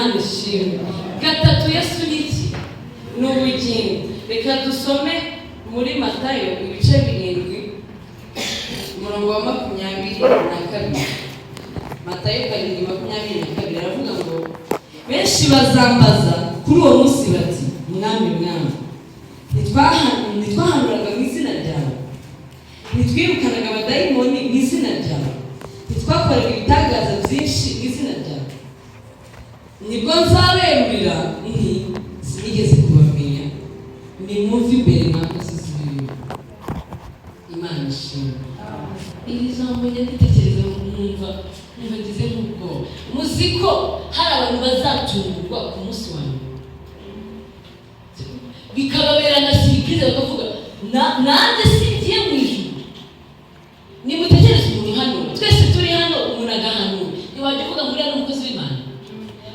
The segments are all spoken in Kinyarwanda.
Imana ishimwe. Gatatu, Yesu ni iki? Ni ubugingo. Reka dusome muri Matayo ibice 7, umurongo wa 22. Matayo 7:22 aravuga ngo: "Benshi bazambaza kuri uwo munsi bati: 'Mwami, Mwami, ntitwahanuraga mu izina ryawe? Ntitwirukanaga abadayimoni mu izina ryawe? Ntitwakoraga ibitangaza byinshi mu izina ryawe?' Nibwo nzaberurira nti: 'Sinigeze kubamenya, nimwumve imbere, mwa nkozi z'ibibi.'" Imana ishimwe. Iri jambo njya nditekereza, nkumva ngize nk'ubwoba. Muzi ko hari abantu bazatungurwa ku munsi wa nyuma, bikababera nka surprise, bakavuga: "Nanjye singiye mu ijuru?" Nimutekereze umuntu uhanura. Twese turi hano, umuntu agahanura, ntiwajya uvuga ngo uriya ni umukozi w'Imana?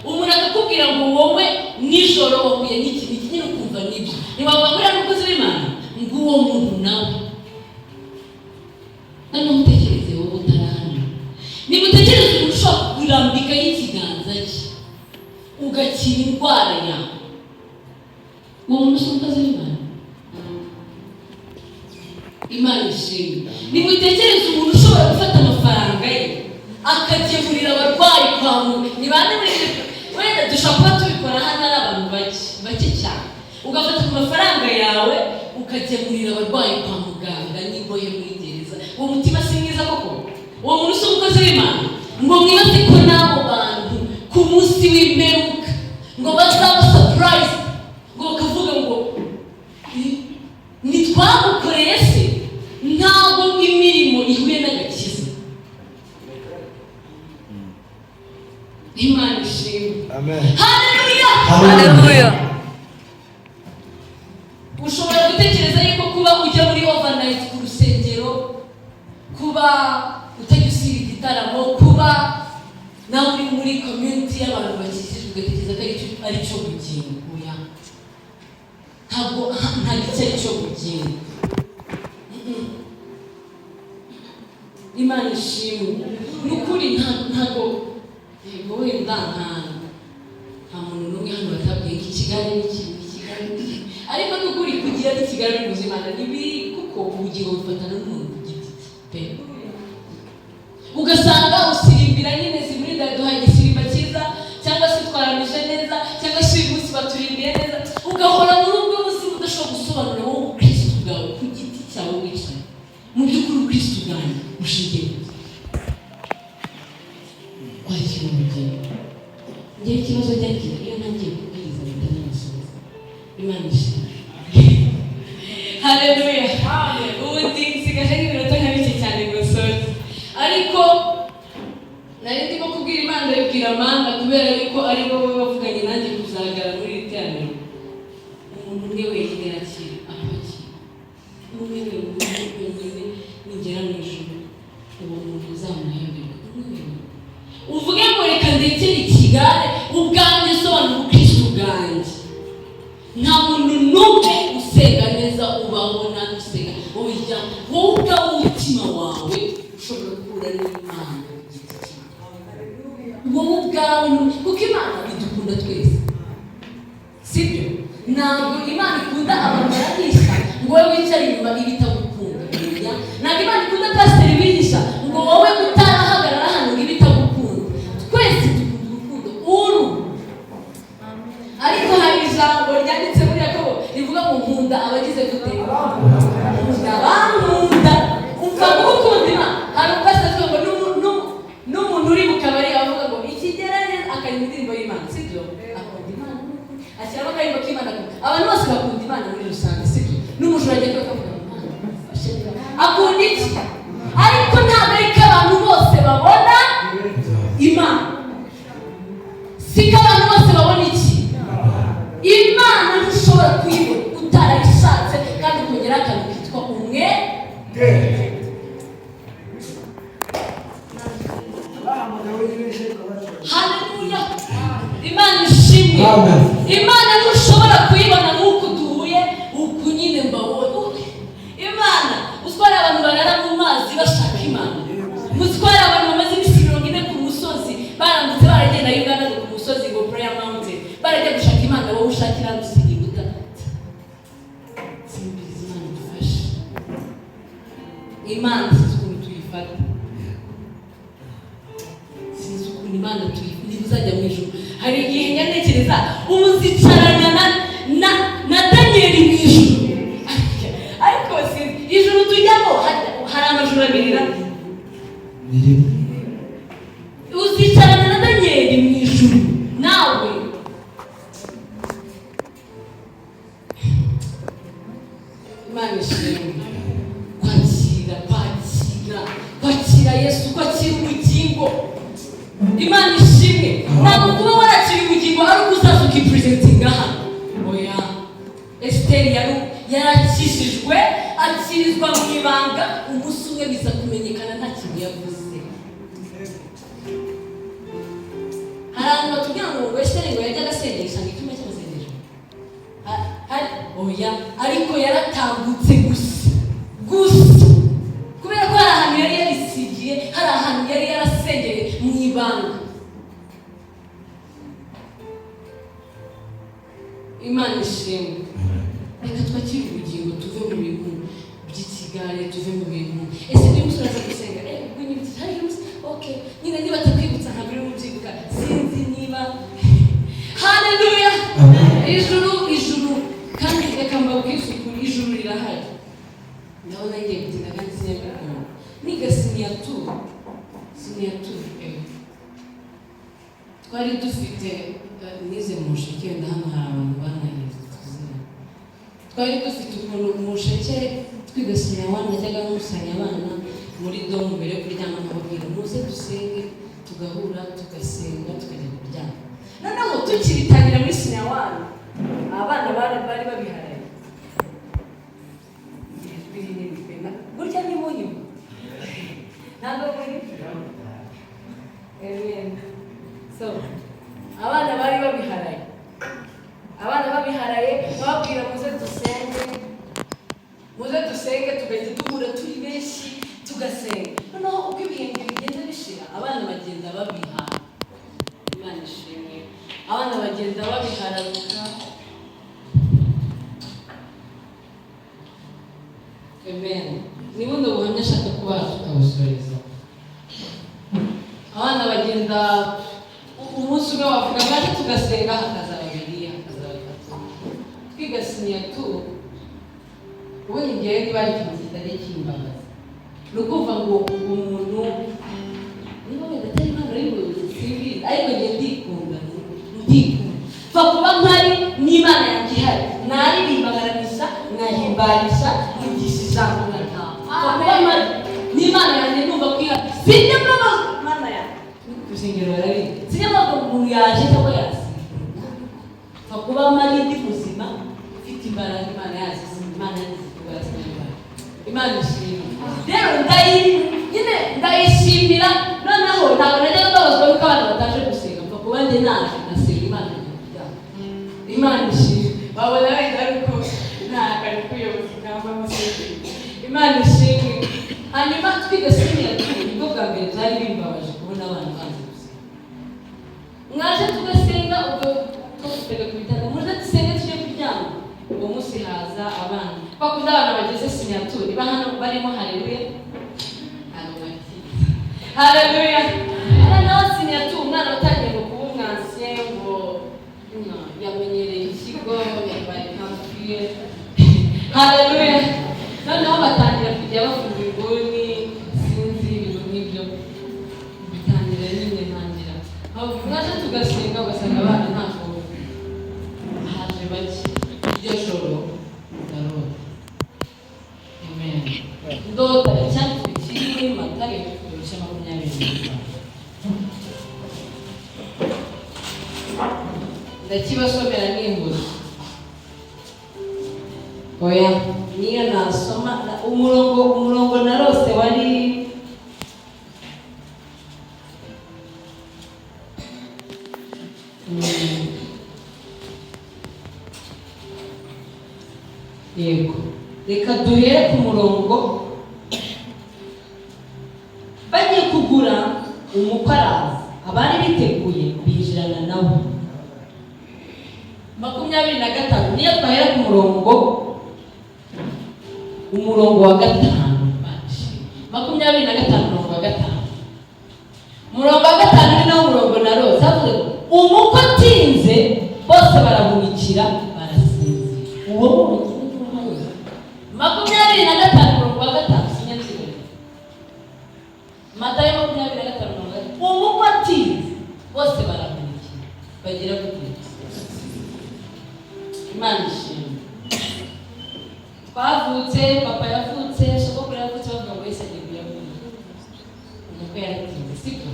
Umuntu akakubwira ngo wowe nijoro wahuye n'iki n'iki, nyine ukumva nibyo, ntiwavuga ngo uriya ni umukozi w'Imana? Ngo uwo muntu nawe. Noneho utekereze wowe utarahanura. Nimutekereze umuntu ushobora kurambikaho ikiganza cye ugakira indwara yawe. Uwo muntu si umukozi w'Imana? Imana ishimwe. Nimutekereze umuntu ushobora gufata amafaranga ye akagemurira abarwayi kwa muganga. Ni bande muri wenda dushobora kuba tubikora hano? Ari abantu bake bake cyane. Ugafata ku mafaranga yawe ukagemurira abarwayi kwa muganga n'imbohe muri gereza. Uwo mutima si mwiza koko? Uwo muntu si umukozi w'Imana? Ngo mwibaze ko n'abo bantu ku munsi w'imperuka ngo bazaba surprise, ngo bakavuga ngo: "Ntitwagukoreye se?" Ntabwo imirimo ihuye n'agakiza. Imana ishimwe. Amen. Haleluya. Haleluya. Ushobora gutekereza yuko kuba ujya muri overnight ku rusengero, kuba utajya usiba igitaramo, kuba nawe uri muri community y'abantu bakikijwe, ugatekereza ko ari cyo bugingo. Oya, ntabwo icyo ari cyo bugingo. Imana ishimwe. Ni ukuri, ntabwo, yego, wenda nta muntu n'umwe hano batabwiye ngo ikigare ni iki, ikigare ni iki, ariko ni ukuri kugira n'ikigare mu buzima ni biri, kuko ubugingo bufatana n'umuntu ku giti cye pe. Ugasanga usirimbira nyine zimurinda, duhaye igisimba cyiza, cyangwa se twaramije neza, cyangwa se uyu munsi baturimbiye neza, ugahora muri ubwo buzima udashobora gusobanura wowe ubukristu bwawe ku giti cyawe wicaye. Mu by'ukuri, ubukristu bwanjye bushingiye ku kwakira ubugingo. Ngewe ikibazo njya, iyo ntangiye kubwiriza mpita nanasoza. Imana ishimwe. Haleluya. Ubundi nsigaje nk'iminota nka mike cyane ngo nsoze, ariko nari ndimo kubwira Imana, ndabibwira: "Mana, kubera yuko ari wowe wavuganye nanjye kuzahagarara muri iri teraniro, umuntu umwe wenyine yakira, akwakira, umwe wenyine wenyine, nigera mu ijuru uwo muntu uzamuhemberwa, umwe wenyine." Uvuge ngo: "Reka ndekere ikigare ubwanjye, sobanura ubukristu bwanjye." Nta muntu n'umwe usenga neza ubaho nta n'usenga. Oya, wowe ubwawe umutima wawe ushobora guhura n'Imana ku giti cyawe, wowe ubwawe, kuko Imana idukunda twese, sibyo? Ntabwo Imana ikunda abantu baragisha ngo wowe wicare inyuma iba itagukunda. Oya, ntabwo Imana ikunda pasiteri wigisha ngo wowe utarahagarara hano ngo ibe itagukunda. Twese dukunda urukundo uru, ariko hari ijambo ryanditse muri Yakobo rivuga ngo: "Nkunda abagize gute? Nkunda abankunda." Umva, gukunda Imana, hari umupasiteri uvuga ngo n'umuntu uri mu kabari avuga ngo ikigerageza, akaririmba indirimbo y'Imana, sibyo? Akunda Imana n'ukuri, ashyiramo akaririmbo k'Imana. Abantu bose bakunda Imana muri rusange, sibyo? N'umujura ajya akavuga ngo: "Imana ifashe neza." Akunda iki? Ariko ntabwo ariko abantu bose babona Imana. Siko abantu bose babona iki? Imana. Ntushobora kuyibona utarayishatse kandi ukongeraho akantu kitwa umwe. Bahamagawe ni benshi ariko batoye. Haleluya, Imana ishimwe. Amen. Imana ntushobora kuyibona nk'uko duhuye uku nyine mbabonye. Imana, uziko hari abantu barara mu mazi bashaka Imana? Muzi ko hari abantu bamaze iminsi 40 ku musozi, barambutse baragenda Uganda ngo ku musozi, ngo prayer mountain? tubifata. Sinzi ukuntu Imana niba uzajya mu ijuru. Hari igihe njya ntekereza ubu nzicarana na Daniyeli mu ijuru, ariko sinzi ijuru tujyamo. Hari amajuru abiri ra? Ni rimwe. Uzicarana na Daniyeli mu ijuru nawe. Imana ishimwe. Kwakira, kwakira, kwakira Yesu, kwakira ubugingo. Imana ishimwe. Ntabwo kuba warakira ubugingo ari uko uzaza ukipresentinga hano, oya. Esiteri yari yarakijijwe, akirizwa mu ibanga. Umunsi umwe biza kumenyekana, nta kintu yavuze. Hari abantu batubwira ngo Esiteri ngo yajyaga asengesha ngo icyumba cy'amasengesho. Oya, ariko yaratambutse gusa gusa, kubera ko hari ahantu yari yarisigiye, hari ahantu yari yarasengeye mu ibanga. Imana ishimwe. Reka twakire ubugingo, tuve mu bintu by'ikigare, tuve mu bintu. Ese niba umusore aza gusenga, ubwo nyibutse hari umunsi, okay, nyine niba atakwibutsa ntabwo uri bubyibuka. Sinzi niba, haleluya. Ijuru, ijuru. Kandi reka mbabwize ukuri, ijuru rirahari. Ndabona ngiye gutinda kandi sinyabikunda. Niga senior two, twari dufite, nize mu Musheke, wenda hano hari abantu banahize tuzina. Twari dufite ukuntu mu Musheke twiga senior one, najyaga nkusanya abana muri dorm mbere yo kuryama, nkababwira: "Muze dusenge." Tugahura, tugasenga, tukajya kuryama. Noneho tukibitangira muri senior one, abana bari babiharaye. Ijwi rinini pe, gutya ni munyuma, ntabwo muri. Amen. So abana bari babiharaye, abana babiharaye, bababwira: "Muze dusenge, muze dusenge." Tugahita duhura turi benshi, tugasenga. Noneho uko ibihembwe bigenda bishira, abana bagenda babihara. Imana ishimwe. Abana bagenda babihararuka. Amen. Ni buno buhamya ashaka kubaha, tukabusoreza. Abana bagenda, umunsi umwe wavuga ngaje tugasenga, hakaza babiri, hakaza batatu. Twiga senior two, ubundi ngewe niba ari ikintu kitajya kimbabaza, ni ukuvuga ngo umuntu niba wenda atari impano y'ubuyobozi, simbizi, ariko njye ndikunda, ndikunda. Pfa kuba mpari n'Imana yanjye ihari, naririmba, nkaramisha, nkahimbarisha, nkigisha ijambo, nkataha. Pfa kuba mpari n'Imana yanjye, numva ko ihari, sinjya mbabazwa. Imana yanjye ku rusengero barabizi, sinjya mbabazwa ngo umuntu yaje cyangwa yasize. Pfa kuba mpari, ndi muzima, mfite imbaraga, Imana yazize, Imana yazize imbaraga z'imbaraga. Imana ishimwe. Rero nyine ndayishimira. Noneho ntabwo najyaga mbabazwa nuko abana bataje gusenga. Mpfa kuba njye naje ngasenga Imana, nkajya kuryama. Imana ishimwe. Babona wenda ariko nta kari k'ubuyobozi bwamba amasengero. Imana ishimwe. Hanyuma twiga senior two, nibwo bwa mbere byari bimbabaje kubona abana banze gusenga. Mwaje tugasenga, ubwo tujya ku bitanda, muze dusenge tujye kuryama. Uwo munsi haza abana kwa kundi abana bageze senior two. Niba hano barimo, haleluya. Ntabwo bakizi, haleluya. Noneho senior two, umwana watangiye ngo kuba umwansiye, ngo no, yamenyereye ikigo, yabaye kampiye. Haleluya. Noneho batangira kujya bafunga inguni, sinzi, ibintu nk'ibyo bitangira nyine. Ntangira mwaje tugasenga, ugasanga abana ntabwo haje, bake. Iryo joro ndarota. Amen. Ndota icyanditswe kiri muri Matayo ibice 25. Ndakibasomera nihuse. Oya, niyo nasoma umurongo narose wari yego, reka duhere ku murongo: "Bagiye kugura, umukwe araza, abari biteguye binjirana nawe." 25, niyo twahera ku murongo wa 5. 25 umurongo wa 5. Umurongo wa 5 ni nawo murongo narose. Havuze ngo umukwe atinze, bose barahunikira, barasinzira. Uwo wonyine niwo wayoze. 25 umurongo wa 5, sinyabyibona. Matayo 25 umurongo wa 5. Umukwe atinze, bose barahunikira, bagira gute? Imana ishimwe. Twavutse, papa yavutse, sogokuru yavutse, bavuga ngo Yesu agiye kuyavuga. Umukwe yaratinze, sibyo?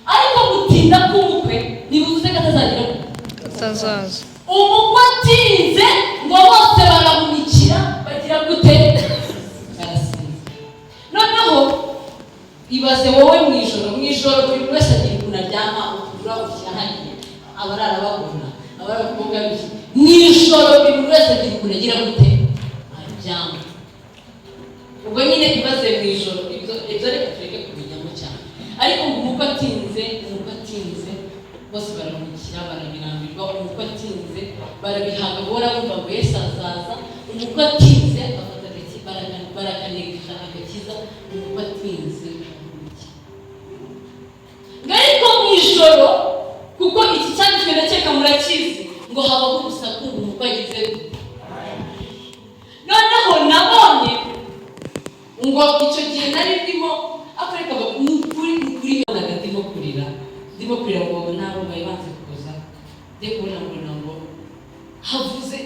Ariko gutinda k'umukwe ntibivuze ko atazagira Atazaza. Umukwe atinze, ngo bose barahunikira, bagira gute? Barasinzira. Noneho ibaze wowe mu ijoro, mu ijoro buri wese agira ukuntu aryama, ukura ushyira hariya, abarara babona, abari abakobwa bishya. Mu ijoro buri muntu wese agira ukuntu agira gute? Aryama. Ubwo nyine ibaze mu ijoro ibyo, reka tureke kubijyamo cyane. Ariko ngo umukwe atinze, umukwe atinze, bose barahunikira, barabirambirwa. Umukwe atinze, barabihaga, guhora bumva ngo Yesu azaza. Umukwe atinze, bafata barakanegera agakiza. Umukwe atinze, barahunikira. Ngo ariko mu ijoro, kuko iki cyanditswe ndakeka murakizi, ngo habaho urusaku ngo umukwe agize gute. Noneho nabonye ngo icyo gihe nari ndimo akoreka, ni ukuri, ni ukuri, nabonaga ndimo kurira, ndimo kurira, ngo nabo bari banze kuza. Njye kubona mbona ngo havuze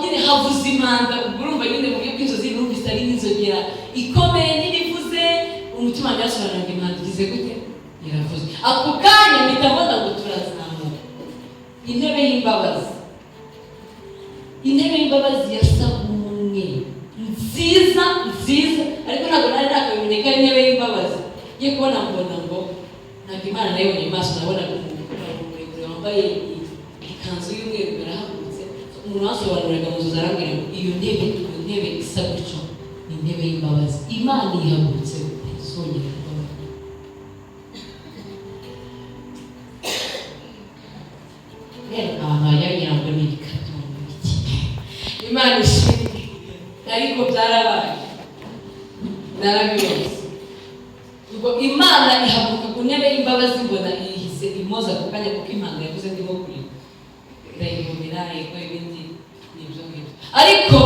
nyine havuze impanda. Ubwo urumva nyine mu buryo bw'inzozi numvise ari nk'inzogera ikomeye nyine ivuze. Umutima wanjye wasobanuraga impanda igize gute? Iravuze. Ako kanya mpita mbona ngo turazamuka intebe y'imbabazi. Intebe y'imbabazi yasaga umweru, nziza nziza, ariko ntabwo nari nakabimenye ko ari intebe y'imbabazi. Ngiye kubona mbona ngo ntabwo Imana nayibonye mu maso, nabonaga umuntu muremure wambaye ikanzu y'umweru yarahagurutse. Umuntu wasobanuriraga mu nzu arambwira ngo iyo ntebe isa gutyo ni intebe y'imbabazi. Imana ihagurutse, ntizongere kubabarira. Rero abantu bajya bagira ngo ni ibikabyo mu iki. Imana ishimwe, ariko byarabaye, narabibonye. Ubwo Imana ihaguruka ku ntebe y'imbabazi, mbona ihise imoza ako kanya, kuko impanda yavuze ndimo kurira, ndayihomera. Yego, ibindi ni ibyo ngibyo. Ariko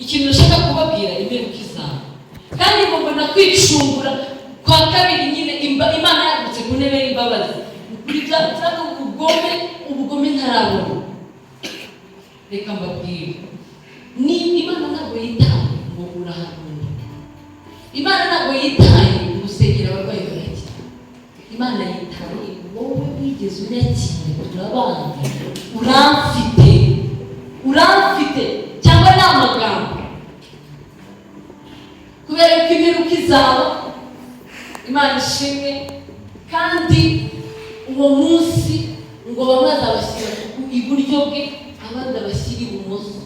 ikintu nashaka kubabwira, imperuka izaba. Kandi ngo mbona kwicungura kwa kabiri nyine, Imana yahagurutse ku ntebe y'imbabazi. Kuri bya ubugome, ubugome ntarabona. Reka mbabwire, ni Imana ntabwo yitaye ngo urahanura, Imana ntabwo yitaye ngo usengera abarwayi barakira. Imana yitaye wowe wigeze unyakira, turabana, uramfite, uramfite cyangwa ni amagambo. Kubera ko imperuka izaba. Imana ishimwe. Kandi uwo munsi ngo bamwe azabashyira iburyo bwe, abandi abashyira ibumoso.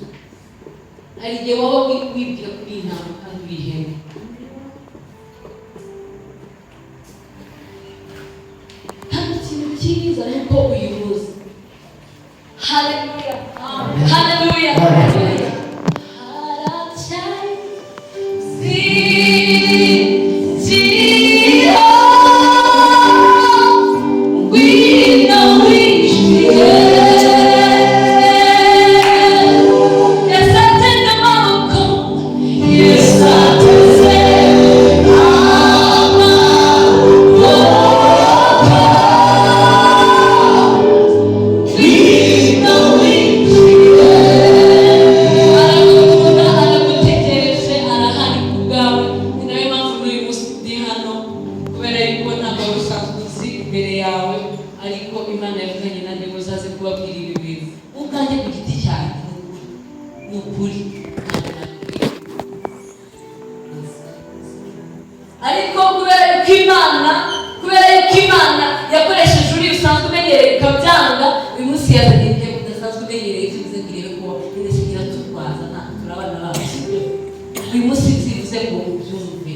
Hari igihe waba wibwira kuri iyi ntama kandi uri ihene. Kandi ikintu cyiza ni uko uyu munsi, haleluya, haleluya, haracyari zinjira, ngwino winjire. Yesu ateze amaboko, Yesu ateze amaboko, ngwino winjire. Aragukunda, aragutegereje, arahari ku bwawe. Ni nayo mpamvu n'uyu munsi ndi hano, kubera yuko ntabwo wari usanzwe uzi imbere yawe, ariko Imana yavuganye nanjye ngo uzaze kubabwira ibi bintu. Ubwanjye ku giti cyanjye, ni ukuri, ntabwo nakwiye, ariko kubera yuko Imana yakoresheje uriya usanzwe umenyereye ukabyanga, uyu munsi yazanye ibyo udasanzwe umenyereye, tuvuze ngo irebe ko nyine sigira turwaza, ntabwo turabana bacu, sibyo? Uyu munsi tuvuze ngo ubyumve.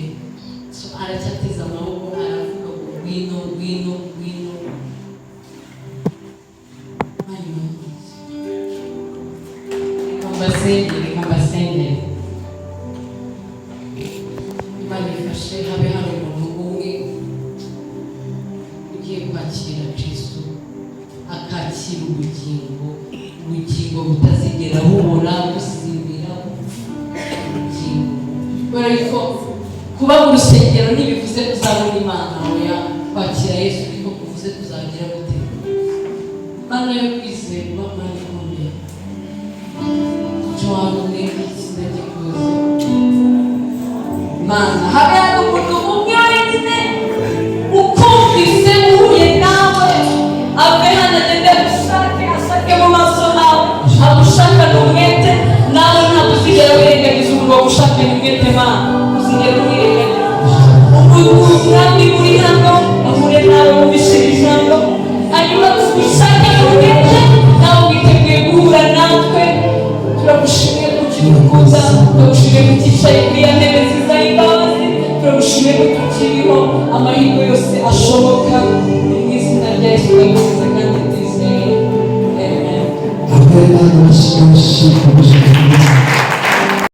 So aracyateze amaboko, aravuga ngo ngwino, ngwino, ngwino. Imana ibahe. Reka mbasengere, reka mbasengere. Imana. Wakira ubugingo, ubugingo butazigera bubura, buzimira ubugingo, kubera yuko kuba mu rusengero ntibivuze kuzabona Imana. Oya, kwakira Yesu niko kuvuze kuzagira gute. Mana yo kwizerwa, Mana ikomeye, icyo wabone ndagikoze. Mana, habe hari umuntu umwe wenyine ukumvise, uhuye nawe, ave hano agende agushake, ashake mu maso hawe, agushakane umwete. Nawe ntabwo uzigera wirengagiza umuntu wagushakanye umwete. Mana, uzigera umwirengagiza. Umwami uri hano ahure nawe, wumvise ijambo, hanyuma tugushakane umwete, nawe witeguye guhura natwe. Turagushimiye ko ukidukunda, turagushimiye ko uticaye kuri ya ntebe nziza y'imbabazi, turagushimiye ko tukiriho, amahirwe yose ashoboka. Ni mu izina rya Yesu ndagusiza kandi ndizeye, amen. Amen. Imana amashyi menshi.